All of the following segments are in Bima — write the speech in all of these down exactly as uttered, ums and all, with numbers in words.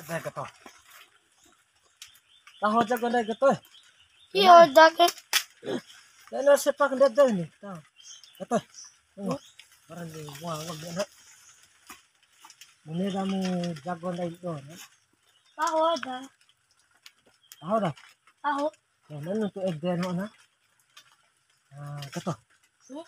Ndai keto. Taho jago ndai keto. Iyo, jake. Lalo sepak ndede ni. Taho. Keto. Tunggu. Barang di wah, wah, biar. Mune kamu jago ndai do. Taho aja. Taho dah. Taho. Ya, mana tu ede no na. Ah, keto. Hmm?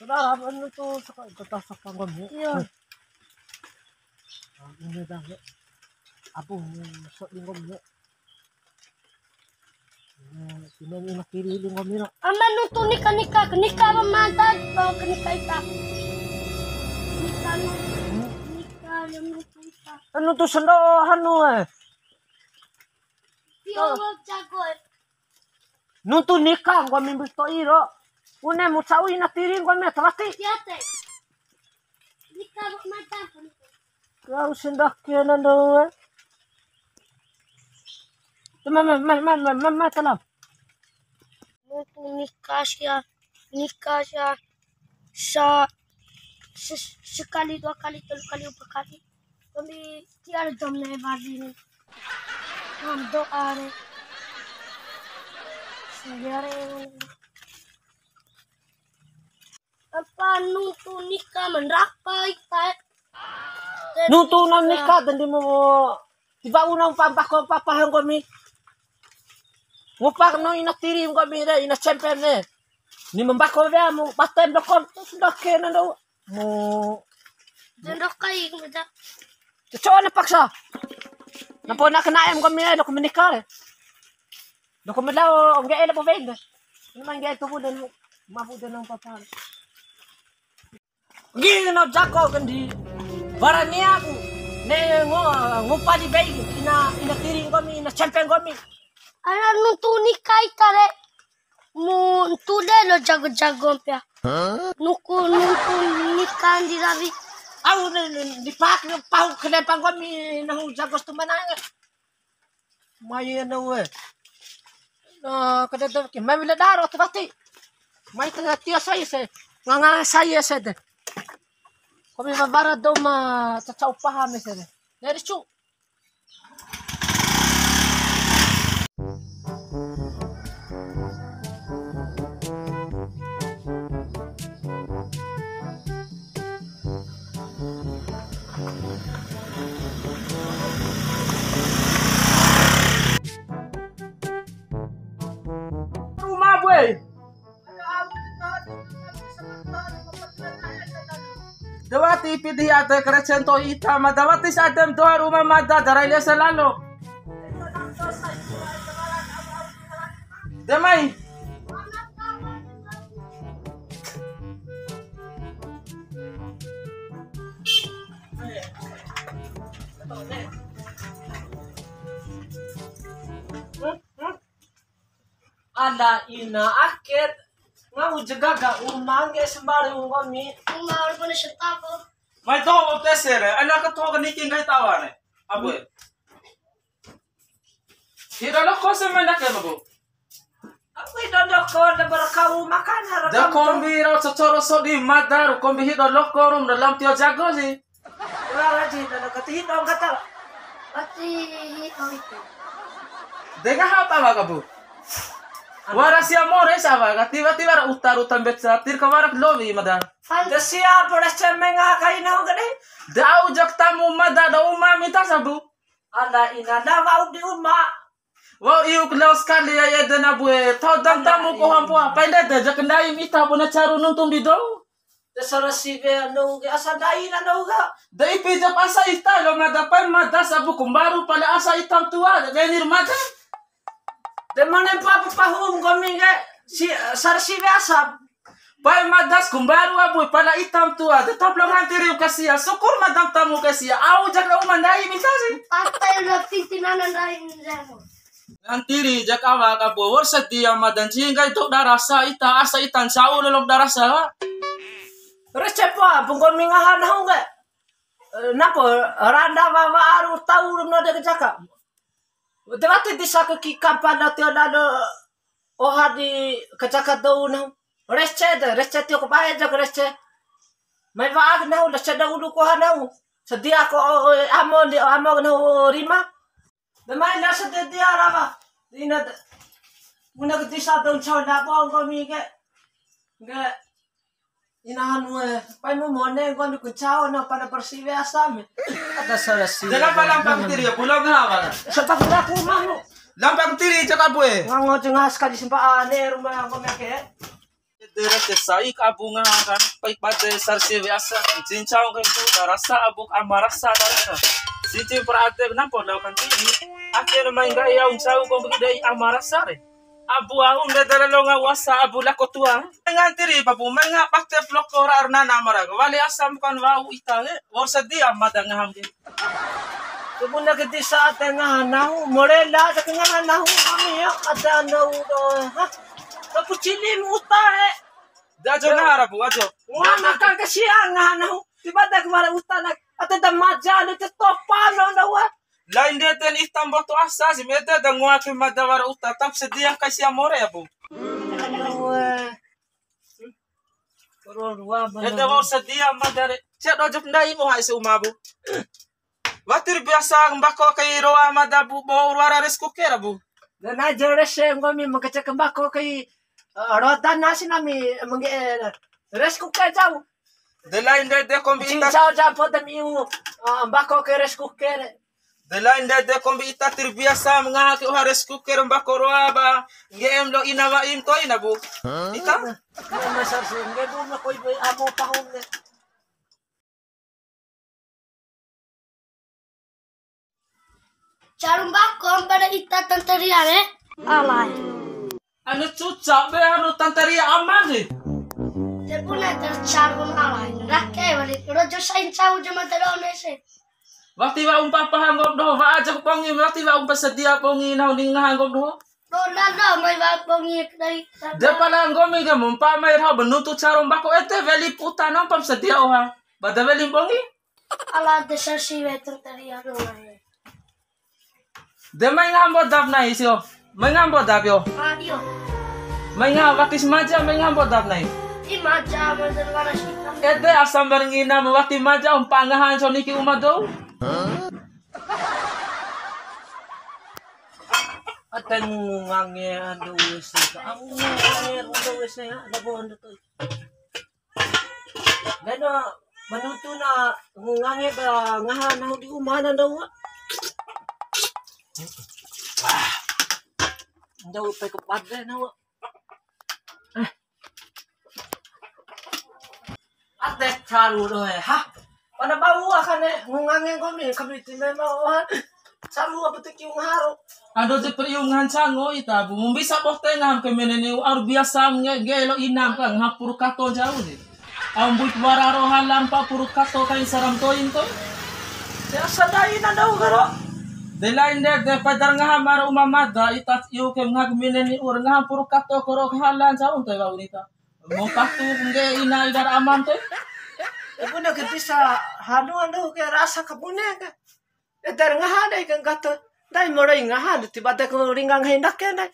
Saudara, anu tu saka, kita saka nggomi. Iya. Ah, ini dah, ya. Apa ni sok di nggomi, ya? Ini, ini, ini kiri di nggomi, no. Ama nuntu nika, nika, nika mantap, oh, nika ita. Nika, nika, nika. Anu tu sendo, anu, eh. Yo, jago, eh. Nuntu nika nggomi mbei to'i ro. Une mu cau ina tiri nggomi ata wati. Iya, te. Nika mata. Kau sendake nando, eh. Tama, ma, ma, ma, ma, ma, ma, tama. Nuntu nika sia, nika sia. Sa-, se-, sekali, dua kali, telu kali, empat kali. Kami tiada jam ne bagi ni. Ngam doa re. Sendiri. Apa nuntu nika mandrapa ita, eh? Nuntu na nika dandi mu tiba una pampa ko papa nggomi. Ngupa no ina tiri nggomi re, ina cempe ne. Ni mambako wea mu batem dokon, terus ndoke na ndo. Mu. Jendok kai, ku baca. Cocok na paksa. Nampo na kena em nggomi re, dok menikah re. Dok medau, ngge ele bo wende. Memang ngge tubuh dan mabu dan nang papa. Ngge na jako kendi. Barani aku. Ne ngo, ngupa di bei, ina, ina tiri nggomi, ina cempe nggomi. Ala nuntu nika ita re. Mu ntu de lo jago-jago pea. Nuku nuntu nika ndi rawi. Au ne, ne, di pak, pahu kene panggomi, nahu jago stumana. Mai anu we. Na, kada da ki, mai wila daro tu wati. Mai ta tio sai se. Nganga sai se de. Komi ma bara do ma cacau paham se de. Dari cu. Ruma, boy. Dawati pidi ade krecen to ita, ma dawati sadem doa ruma mada darai lese lalo. Demai. Ala ina ake, ngau ja gaga uma ngge sambare nggomi. Uma walaupun setako. Mai to o tesere, ana ka to ka niki nggahi tawane. Abu. Hido loko se mena ke, Abu. Aku hido loko, da barakau makan harap. Da kombi rau cocoro sodi madaru, kombi hido loko rum dalam tio jago si. Wara ji, da kati hido kata. Kati hido itu. Denga hata wa kabu. Wara sia more sawa, kati wati wara utar utar beca, tir ka warak lowi mada. Da sia pores cemenga kaina gede. Da au jak tamu mada da uma mita sabu. Ala ina da wa'u di uma. Wa'u iu ke lao sakali ya, ede na bue. Tau dan tamu ko hampo apa inde da jak ndai mita puna caru nuntum di dou. De sara siwe anu ke asa ndai na dou ga. De ipi jap asa ita lo mada pai mada sabu kumbaru pala asa itam tua de benir mada. De mane pa pahum kami ke si sara siwe asa. Pai madas kumbaru abu pala itam tua de toplo ngantiri kasia syukur madam tamu kasia au jak lo mandai mita si. Partai udah pimpinan ndai. Nantiri jak awa ka bo wor sedia madan singga itu darasa ita asa ita nsau lolok darasa. Recepo abu nggomi ngaha nahu ngge. Napo randa wawa aru tau no de kejaka. De wati disa ke kika pada tio dado oha di kejaka dou nahu. Rece de, rece tio kebae jak rece. Mai wa'a nahu, rece da ulu koha nahu. Sedia ko, o, o, amo ndi, amo kena rima. De mai na sedia rawa. Ina de. Muna ke disa don chau da bo nggomi ke. Nge. Ina anu e, pai mu mone nggomi ku chau na pada bersih biasa mi. Ada salah si. Dela pa lampa tiri ya, pulau ke apa? Sebab aku malu. Lampa tiri cakap gue. Ngango cengas kali sempa ane rumah nggomi ke. Dere te sai ka abu ngaha kan, pai bade sarsi biasa, cincau kan tu, da rasa abu ama rasa da rasa. Siji pra ade nampo lau kan tini. Akhir mai nggahi au ncau ko bagi dei ama rasa re. Abu au nde dere lo ngau asa abu lako tua. Nganti ri babu menga pakte floko ra arnana mara. Wali asam kan wau ita ke, wor sedia mada ngaham ke. Kebuna ke disa ate ngaha nahu, morela ate ngaha nahu, kami ya, ate anda udo, ha? Aku cili mu uta, eh. Da ajo ngaha ra, Bu, ajo. Ngaha makan ke sia ngaha nahu, tiba da kemana uta nak, ate da maja, ate topa, no, no, wa. Lain dia ten hitam boto asa, si mete da ngoa ke mada wara uta, tap sedia kai sia more ya, Bu. Aduh, eh. Ede wa'u sedia mada re. Sia dojo ndai mo hai se uma, Bu. Wati ra biasa mbako kai roa mada, Bu, bo wara rice cooker, Bu. De na jo rese nggomi mengkecek mbako kai, eh, roa dana si nami mengge, eh, rice cooker jau. De lain de, de kombi ita. Cincau ja poda miu, eh, mbako kai rice cooker. De lain de, de kombi ita terbiasa mengaha ke oha rice cooker mbako roa ba. Ngge'em lo ina wa'im to'i na, Bu. Ita? Masar sengge bu na koi be amo pahun ne. Caru mbako pada ita tanteria ne. Alai. Anu cuca be anu tanteria aman ni. Te puna tercaru alai. Rake wali rojo sain cau jaman tero ne se. Wati wa'u mpa paha nggom doho, wa'a ja ku bongi, wati wa'u mpa sedia bongi, nahu ni ngaha nggom doho. Dona do, mai wa'u bongi dari. De pala nggomi ke mumpa mai raho ba nuntu caru mbako ede weli puta nampa sedia oha. Bada weli bongi. Ala desa si wetu tadi, aduh. De mai ngaha mbodap nai sio. Mai ngaha mbodap yo. Ah, iyo. Mai ngaha wati si maja, mai ngaha mbodap nai. I maja, maja wara sita. Ede asam barngina wati maja umpa ngaha so niki uma dou. Ate ngungange ando wese. Aku ngungange ando wese ya, ada bondo tu. Deno manutu na ngungange ba ngaha nahu di uma na ndau. Ndau pe ke pade nahu. Ate caru doho e, ha? Pada bau akane ngungange nggomi, kami time mau, ha? Caru apa tu kiung haru? Ando je periu ngancango ita, Bu. Mbisa boh tengah ke menene, aru biasa nge, gelo inam ka, ngapur kato jauh ni. Au mbuip wara roha lampa puru kato kai saram toin to. Biasa dai na dau garo. De lain de, de padar ngaha mara uma mada, ita iu ke ngaha menene ur ngaha puru kato koro halan jauh to, wa'u nita. Mau patu ngge ina idar aman te. Ibu na ke bisa hanu anu ke rasa kabune ke. Idar ngaha dai ke gato. Dai morai ngaha dai tiba de ko ringa ngaha ndake dai.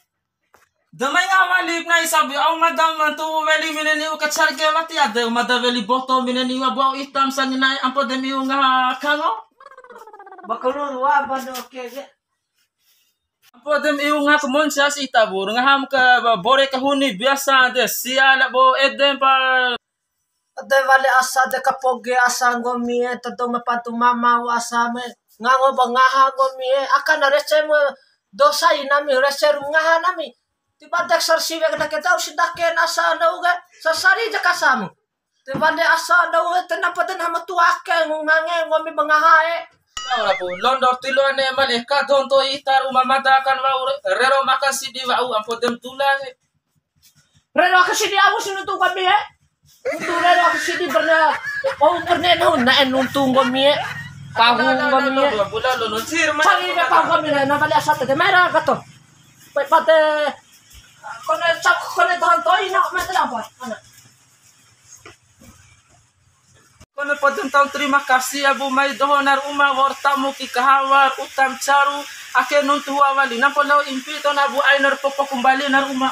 Damai ngaha wali nai sabi au madam tu weli mine ni uka charge wati ade mada weli boto mine ni wa bau itam sangi nai ampo demi ngaha kango. Bakalur wa bando ke ke. Ampo dem iu ngaha monca si tabur, ngaham ka bore kahuni biasa de, sia labo edem pa. Ede wale asa de kapoge asa nggomi e, tado ma patu mama wa asa me, ngango ba ngaha nggomi e, aka na rece mu dosa i nami, rece ru ngaha nami. Tiba de sar siwe kena ke tau si dake na asa na uga, sasari ja kasamu. Te bande asa dou e, te napa te naha matua ake, ngungange, nggomi ba ngaha e. Ora pu, londo tiloa ne male, ka donto ita ra uma mada kan wa'u re-, rero maka sidi wa'u ampo dem tula e. Rero aka sidi au si nuntu kami e. Nuntu rero aka sidi perne, oh, perne nahu, na'e nuntu nggomi e. Pahu nggomi e. Cari be pahu nggomi e, na bale asa te, mera kato. Pai pate, kone cap, kone tahan toi, na, mete apa? Ana. Kone poda ntau terima kasih, Abu, mai doho nar uma, wa'ur tamu ki kahawa, utam caru, ake nuntu hua wali. Nampo lao impi to na, Abu, ai nar popo kumbali nar uma.